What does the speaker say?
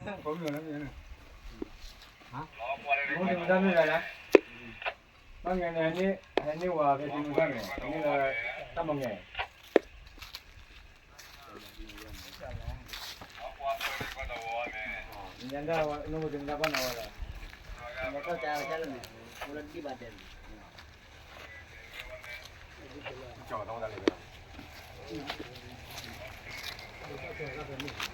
ကိးမုၢ်နၤမ့ၢ်န့ၣ်, မ့ၢ်တမုၢ်တၢ်မ့ၢ်ဝဲဒၣ်, ဘၣ်မ့ၢ်န့ၣ် ဟဲန့ၢ်ဝဲဖဲတမုၢ်တၢ်မ့ၢ် ဟဲန့ၢ်လၢတၢ်မၤငဲၤ, ညါဒၣ်ဝဲ နအိၣ်တမုၢ်တၢ်ဘၣ်နီၤဝဲလီၤ, နတၢ်ကါကလဲၣ်န့ၣ် အိၣ်လၢဒံၣ်ဘၣ်တဲန့ၣ်